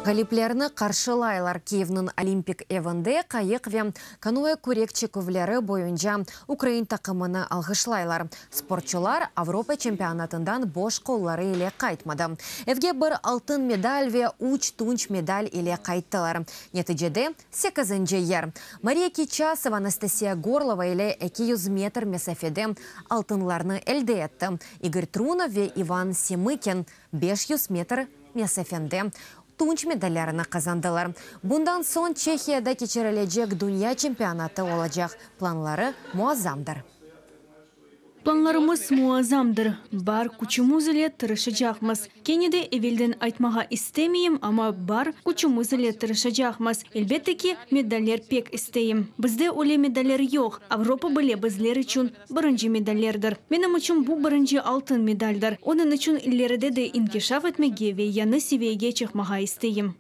Ğaliplerni qarşılaylar. Kiyevniñ Olimpik evinde qayıq ve kanoe kürek çeküvleri boyunca ukrain taqımını alğışlaylar. Sportçular Avropa çempionatından boş qolları ile qaytmadı. Evge bir altın medal ve üç tunç medal ile qayttılar. Neticede, sekizinci yer. Mariya Kiçasova Anastasiya Gorlova ile 200 metr mesafede altınlarnı elde etti. İgor Trunov ve İvan Semıkin 500 metr mesafede tunç medallerini qazandılar. Bundan soñ Çehiyada keçirilecek dünya çempionatı olacaq. Planları muazzamdır. Planlarımız muazzamdır. Bar küçümiz ile tırışacaqmız. Kene de evelden aytmağa istemeyim, amma bar küçümiz ile tırışacaqmız. Elbette ki, medaller pek isteyim. Bizde öyle medaller yoq. Avropa bile bizler içün birinci medallerdir. Menim içün bu birinci altın medaldir. Onıñ içün ileride de inkişaf etmege ve yañı seviyege çıqmağa isteyim.